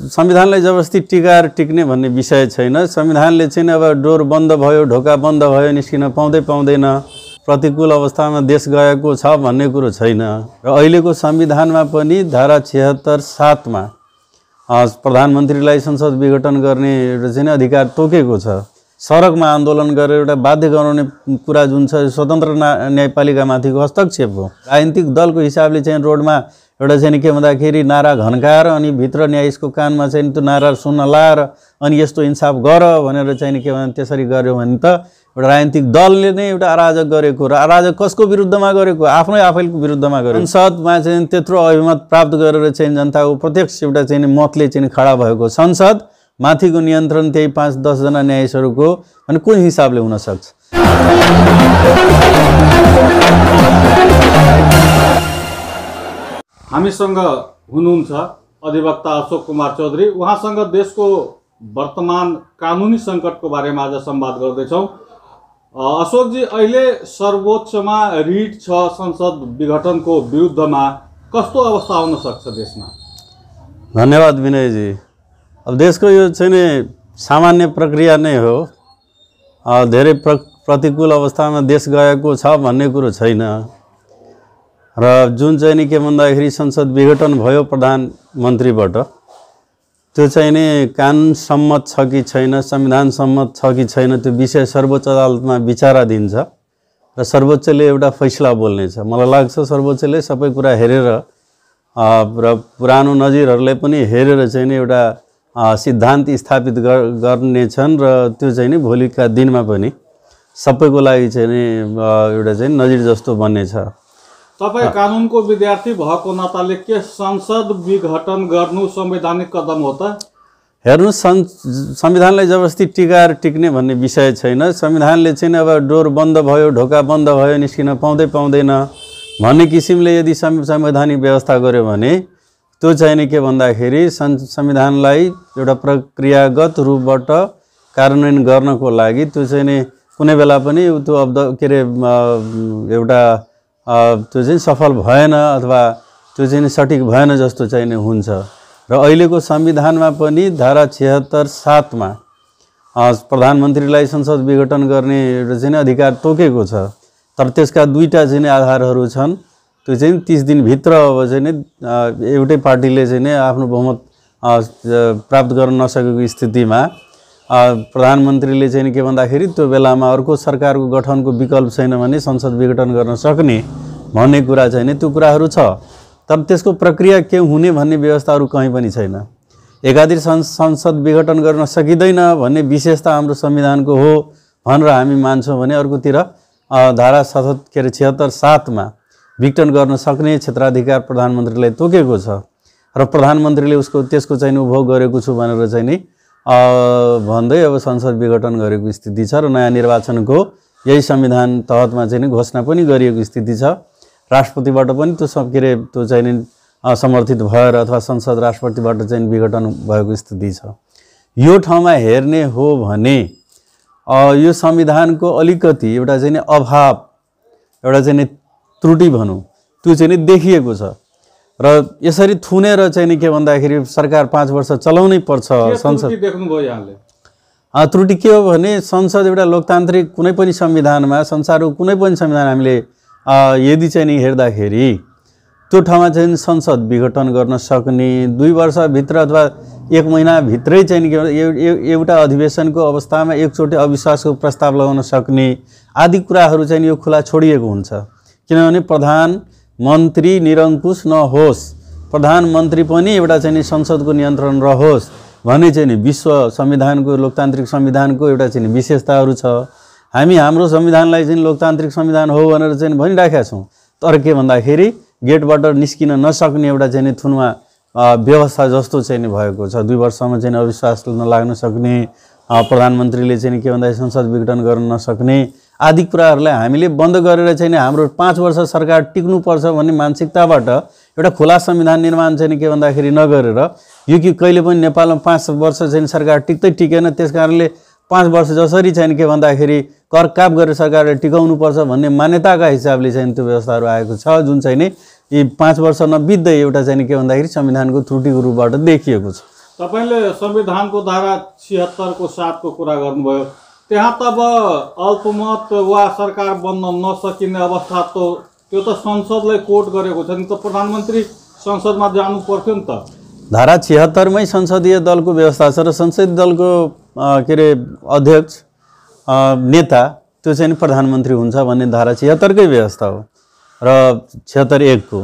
संविधानलाई जबरजस्ती टिकाएर टिक्ने भन्ने विषय छैन। संविधानले चाहिँ अब डोर बन्द भयो, ढोका बन्द भयो, निस्किन पाउँदैन, प्रतिकूल अवस्थामा देश गएको छ भन्ने कुरो छैन। र अहिलेको संविधानमा पनि धारा 76(7) मा प्रधानमन्त्रीलाई संसद विघटन गर्ने चाहिँ अधिकार तोकेको छ। सडकमा आन्दोलन गरेर एउटा बाध्य गराउने कुरा जुन छ स्वतन्त्र न्यायपालिकामाथिको हस्तक्षेप हो। राजनीतिक दलको हिसाबले चाहिँ रोडमा एउटा चाहिँ के भन्दाखेरि नारा घन्काएर अनि भित्र न्यायाधीशको कानमा चाहिँ त्यो नारा सुन्न लाएर अनि यस्तो इन्साफ गर भनेर चाहिँ के भन्छ त्यसरी गर्यो भने त एउटा राजनीतिक दलले नै एउटा अराजक गरेको। र अराजक कसको विरुद्धमा गरेको? आफैको विरुद्धमा गरेको। संसदमा चाहिँ त्यत्रो अभिमत प्राप्त गरेर चाहिँ जनताको प्रत्यक्ष एउटा चाहिँ मतले चाहिँ खडा भएको संसद माथिको नियन्त्रण त्यही 5-10 जना न्यायाधीशहरूको अनि कुन हिसाबले हुन सक्छ? हामीसँग हुनुहुन्छ अधिवक्ता अशोक कुमार चौधरी। उहाँसँग देशको वर्तमान कानुनी सङ्कटको बारेमा आज संवाद गर्दैछौँ। अशोकजी, अहिले सर्वोच्चमा रिट छ संसद विघटनको विरुद्धमा, कस्तो अवस्था हुन सक्छ देशमा? धन्यवाद विनयजी। अब देशको यो चाहिँ सामान्य प्रक्रिया नै हो। धेरै प्रतिकूल अवस्थामा देश गएको छ भन्ने कुरो छैन। र जुन चाहिँ नि के भन्दाखेरि संसद विघटन भयो प्रधानमन्त्रीबाट, त्यो चाहिँ नि कानुन सम्मत छ कि छैन, संविधान सम्मत छ कि छैन, त्यो विषय सर्वोच्च अदालतमा विचाराधीन छ र सर्वोच्चले एउटा फैसला बोल्नेछ। मलाई लाग्छ सर्वोच्चले सबै कुरा हेरेर र पुरानो नजिरहरूलाई पनि हेरेर चाहिँ नि एउटा सिद्धान्त स्थापित गर्नेछन् र त्यो चाहिँ नि भोलिका दिनमा पनि सबैको लागि चाहिँ नि एउटा चाहिँ नजिर जस्तो बन्नेछ। तपाईँ कानुनको विद्यार्थी भएको नाताले के संसद विघटन गर्नु संवैधानिक कदम हो त? हेर्नुहोस्, संविधानलाई जबरजस्ती टिकाएर टिक्ने भन्ने विषय छैन। संविधानले चाहिँ अब डोर बन्द भयो, ढोका बन्द भयो, निस्किन पाउँदैन भन्ने किसिमले यदि संवैधानिक व्यवस्था गर्यो भने त्यो चाहिँ नि के भन्दाखेरि संविधानलाई एउटा प्रक्रियागत रूपबाट कार्यान्वयन गर्नको लागि त्यो चाहिँ नि कुनै बेला पनि त्यो के अरे एउटा त्यो चाहिँ सफल भएन अथवा त्यो चाहिँ सठिक भएन जस्तो चाहिँ नि हुन्छ। र अहिलेको संविधानमा पनि धारा 76(7) मा प्रधानमन्त्रीलाई संसद विघटन गर्ने चाहिँ अधिकार तोकेको छ। तर त्यसका दुईटा चाहिँ आधारहरू छन्। त्यो चाहिँ 30 दिनभित्र अब चाहिँ एउटै पार्टीले चाहिँ आफ्नो बहुमत प्राप्त गर्न नसकेको स्थितिमा प्रधानमन्त्रीले चाहिँ के भन्दाखेरि त्यो बेलामा अर्को सरकारको गठनको विकल्प छैन भने संसद विघटन गर्न सक्ने भन्ने कुरा चाहिँ नि त्यो कुराहरू छ। तर त्यसको प्रक्रिया के हुने भन्ने व्यवस्थाहरू कहीँ पनि छैन। एकातिर संसद विघटन गर्न सकिँदैन भन्ने विशेषता हाम्रो संविधानको हो भनेर हामी मान्छौँ भने अर्कोतिर धारा 76(7) मा विघटन गर्न सक्ने क्षेत्राधिकार प्रधानमन्त्रीलाई तोकेको छ र प्रधानमन्त्रीले त्यसको चाहिँ उपभोग गरेको छु भनेर चाहिँ नि भन्दै अब संसद विघटन गरेको स्थिति छ र नयाँ निर्वाचनको यही संविधान तहतमा चाहिँ घोषणा पनि गरिएको स्थिति छ। राष्ट्रपतिबाट पनि त्यो के अरे त्यो चाहिँ नि समर्थित भएर अथवा संसद राष्ट्रपतिबाट चाहिँ विघटन भएको स्थिति छ। यो ठाउँमा हेर्ने हो भने यो संविधानको अलिकति एउटा चाहिँ अभाव, एउटा चाहिँ त्रुटि भनौँ, त्यो चाहिँ देखिएको छ। र यसरी थुनेर चाहिँ के भन्दाखेरि सरकार 5 वर्ष चलाउनै पर्छ। संसद देख्नुभयो यहाँले? त्रुटि के हो भने संसद एउटा लोकतान्त्रिक कुनै पनि संविधानमा, संसारको कुनै पनि संविधान हामीले यदि चाहिँ नि हेर्दाखेरि त्यो ठाउँमा चाहिँ संसद विघटन गर्न सक्ने 2 वर्षभित्र अथवा 1 महिनाभित्रै चाहिँ एउटा अधिवेशनको अवस्थामा एकचोटि अविश्वासको प्रस्ताव लगाउन सक्ने आदि कुराहरू चाहिँ यो खुला छोडिएको हुन्छ। किनभने प्रधानमन्त्री निरङ्कुश नहोस्, प्रधानमन्त्री पनि एउटा चाहिँ संसदको नियन्त्रण रहोस् भन्ने चाहिँ नि विश्व संविधानको, लोकतान्त्रिक संविधानको एउटा चाहिँ विशेषताहरू छ। हामी हाम्रो संविधानलाई चाहिँ लोकतान्त्रिक संविधान हो भनेर चाहिँ भनिराखेका छौँ। तर के भन्दाखेरि गेटबाट निस्किन नसक्ने एउटा चाहिँ थुनमा व्यवस्था जस्तो चाहिँ भएको छ। 2 वर्षसम्म चाहिँ अविश्वास लाग्न सक्ने, प्रधानमन्त्रीले चाहिँ के भन्दाखेरि संसद विघटन गर्न नसक्ने आदि कुराहरूलाई हामीले बन्द गरेर चाहिँ हाम्रो 5 वर्ष सरकार टिक्नुपर्छ भन्ने मानसिकताबाट एउटा खुला संविधान निर्माण चाहिँ के भन्दाखेरि नगरेर यो कि कहिले पनि नेपालमा 5 वर्ष चाहिँ सरकार टिकेन, त्यसकारणले 5 वर्ष जसरी चाहिँ के भन्दाखेरि करकाप गरेर सरकारले टिकाउनुपर्छ भन्ने मान्यताका हिसाबले चाहिँ त्यो व्यवस्थाहरू आएको छ, जुन चाहिँ नि यी 5 वर्ष नबित्दै एउटा चाहिँ के भन्दाखेरि संविधानको त्रुटिको रूपबाट देखिएको छ। तपाईले संविधानको धारा 76 को 7 को कुरा गर्नुभयो। त्यहाँ तब अल्पमत वा सरकार बन्न नसकिने अवस्था त्यो त संसदलाई कोट गरेको छ नि, त प्रधानमन्त्री संसदमा जानु पर्थ्यो नि त। धारा 76 मै संसदीय दलको व्यवस्था छ र संसदीय दलको के अरे अध्यक्ष नेता त्यो चाहिँ प्रधानमन्त्री हुन्छ भन्ने धारा 76 कै व्यवस्था हो र 76(1) को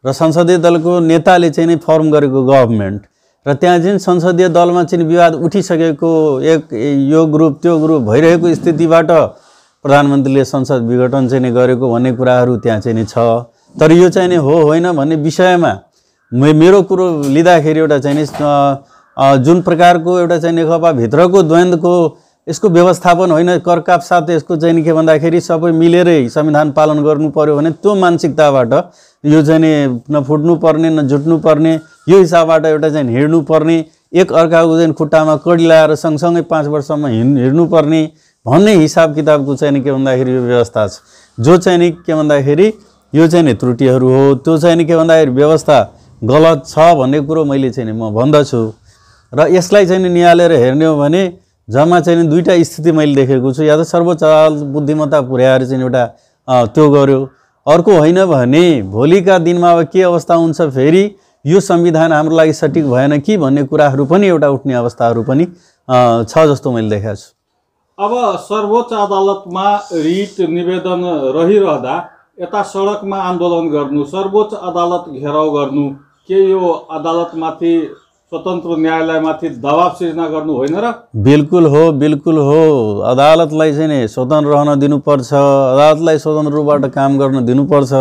र संसदीय दलको नेताले चाहिँ नि फर्म गरेको गभर्नमेन्ट र त्यहाँ चाहिँ संसदीय दलमा चाहिँ विवाद उठिसकेको यो ग्रुप त्यो ग्रुप भइरहेको स्थितिबाट प्रधानमन्त्रीले संसद विघटन चाहिँ गरेको भन्ने कुराहरू त्यहाँ चाहिँ छ। तर यो चाहिँ नि हो होइन भन्ने विषयमा मेरो कुरो लिँदाखेरि एउटा चाहिँ नि जुन प्रकारको एउटा चाहिँ नेकपा भित्रको द्वन्द्वको यसको व्यवस्थापन होइन, करकाप साथ यसको चाहिँ के भन्दाखेरि सबै मिलेरै संविधान पालन गर्नु पर्यो भने त्यो मानसिकताबाट यो चाहिँ नि नफुट्नु पर्ने न जुट्नु पर्ने यो हिसाबबाट एउटा चाहिँ हिँड्नु पर्ने, एक अर्काको चाहिँ खुट्टामा कडी लाएर सँगसँगै 5 वर्षसम्म हिँड्नु पर्ने भन्ने हिसाब किताबको चाहिँ के भन्दाखेरि यो व्यवस्था छ। जो चाहिँ नि के भन्दाखेरि यो चाहिँ नि त्रुटिहरू हो, त्यो चाहिँ नि के भन्दाखेरि व्यवस्था गलत छ भन्ने कुरो मैले चाहिँ म भन्दछु। र यसलाई चाहिँ निहालेर हेर्ने हो भने जम्मा चाहिँ दुईटा स्थिति मैले देखेको छु। या त सर्वोच्च अदालत बुद्धिमत्ता पुर्याएर चाहिँ एउटा त्यो गर्यो, अर्को होइन भने भोलिका दिनमा अब के अवस्था हुन्छ, फेरि यो संविधान हाम्रो लागि सठिक भएन कि भन्ने कुराहरू पनि एउटा उठ्ने अवस्थाहरू पनि छ जस्तो मैले देखेको छु। अब सर्वोच्च अदालतमा रिट निवेदन रहिरहँदा यता सडकमा आन्दोलन गर्नु, सर्वोच्च अदालत घेराउ गर्नु, के यो अदालतमाथि स्वतन्त्र न्यायालयमाथि दबाव सिर्जना गर्नु होइन र? बिल्कुल हो, बिल्कुल हो। अदालतलाई चाहिँ नि स्वतन्त्र रहन दिनुपर्छ, अदालतलाई स्वतन्त्र रूपबाट काम गर्न दिनुपर्छ,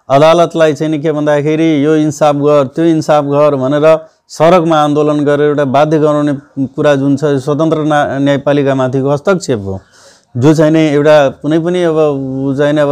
अदालतलाई चाहिँ नि के भन्दाखेरि यो इन्साफ गर त्यो इन्साफ गर भनेर सडकमा आन्दोलन गरेर एउटा बाध्य गराउने कुरा जुन छ स्वतन्त्र न्यायपालिकामाथिको हस्तक्षेप हो। जो चाहिँ नि एउटा कुनै पनि अब चाहिँ अब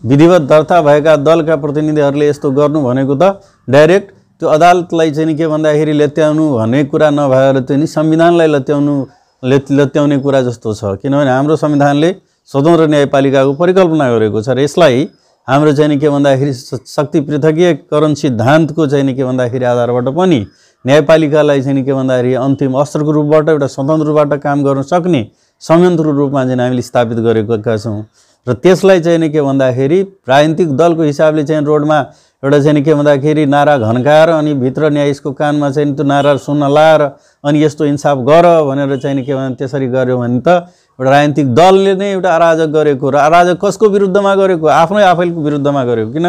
विधिवत दर्ता भएका दलका प्रतिनिधिहरूले यस्तो गर्नु भनेको त डाइरेक्ट त्यो अदालतलाई चाहिँ के भन्दाखेरि लत्याउनु भन्ने कुरा नभएर त्यो नि संविधानलाई लत्याउने कुरा जस्तो छ। किनभने हाम्रो संविधानले स्वतन्त्र न्यायपालिकाको परिकल्पना गरेको छ र यसलाई हाम्रो चाहिँ के भन्दाखेरि शक्ति पृथकीकरण सिद्धान्तको चाहिँ के भन्दाखेरि आधारबाट पनि न्यायपालिकालाई चाहिँ के भन्दाखेरि अन्तिम अस्त्रको रूपबाट एउटा स्वतन्त्र रूपबाट काम गर्न सक्ने संयन्त्र रूपमा चाहिँ हामीले स्थापित गरेका छौँ। र त्यसलाई चाहिँ के भन्दाखेरि राजनीतिक दलको हिसाबले चाहिँ रोडमा एउटा चाहिँ के भन्दाखेरि नारा घन्काएर अनि भित्र न्यायाधीशको कानमा चाहिँ त्यो नारा सुन्न लाएर अनि यस्तो इन्साफ गर भनेर चाहिँ के भन्छ त्यसरी गर्यो भने त एउटा राजनीतिक दलले नै एउटा अराजक गरेको, र अराजक कसको विरुद्धमा गरेको? आफ्नै आफैको विरुद्धमा गरेको। किन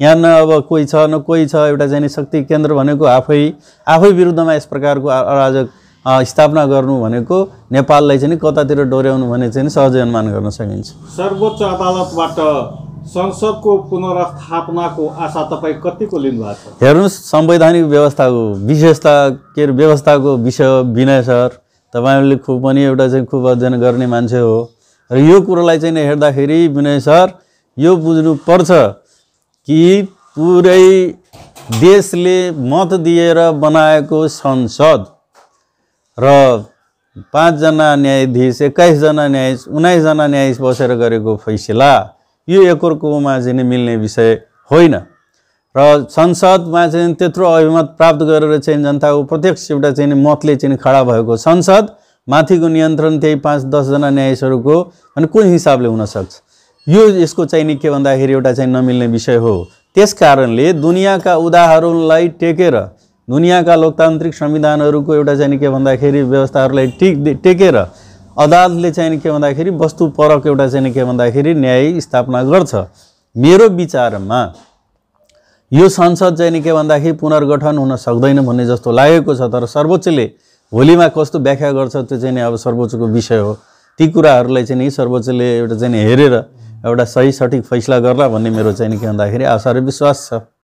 यहाँ न अब कोही छ न कोही छ, एउटा चाहिँ शक्ति केन्द्र भनेको आफै विरुद्धमा यस प्रकारको अराजक स्थापना गर्नु भनेको नेपाललाई चाहिँ कतातिर डोर्याउनु भने चाहिँ सहजै अनुमान गर्न सकिन्छ। सर्वोच्च अदालतबाट संसदको पुनर्स्थापनाको आशा तपाईँ कतिको लिनुभएको छ? हेर्नुहोस्, संवैधानिक व्यवस्थाको विशेषता के व्यवस्थाको विषय विनय सर तपाईँहरूले खुब पनि एउटा चाहिँ खुब अध्ययन गर्ने मान्छे हो र यो कुरोलाई चाहिँ हेर्दाखेरि विनय सर यो बुझ्नुपर्छ कि पुरै देशले मत दिएर बनाएको संसद र 5 जना न्यायाधीश 21 जना न्यायाधीश 19 जना न्यायाधीश बसेर गरेको फैसला यो एकअर्कोमा चाहिँ मिल्ने विषय होइन। र संसदमा चाहिँ त्यत्रो अभिमत प्राप्त गरेर चाहिँ जनताको प्रत्यक्ष एउटा चाहिँ मतले चाहिँ खडा भएको संसद माथिको नियन्त्रण त्यही 5-10 जना न्यायाधीशहरूको अनि कुन हिसाबले हुन सक्छ? यो यसको चाहिँ के भन्दाखेरि एउटा चाहिँ नमिल्ने विषय हो। त्यसकारणले दुनियाँका उदाहरणलाई टेकेर दुनियाँका लोकतान्त्रिक संविधानहरूको एउटा चाहिँ के भन्दाखेरि व्यवस्थाहरूलाई टेकेर अदालतले चाहिँ के भन्दाखेरि वस्तुपरक एउटा चाहिँ के भन्दाखेरि न्याय स्थापना गर्छ। मेरो विचारमा यो संसद चाहिँ के भन्दाखेरि पुनर्गठन हुन सक्दैन भन्ने जस्तो लागेको छ। तर सर्वोच्चले भोलिमा कस्तो व्याख्या गर्छ त्यो चाहिँ अब सर्वोच्चको विषय हो। ती कुराहरूलाई चाहिँ सर्वोच्चले एउटा चाहिँ हेरेर एउटा सही सठिक फैसला गर्ला भन्ने मेरो चाहिँ के भन्दाखेरि आशा र विश्वास छ।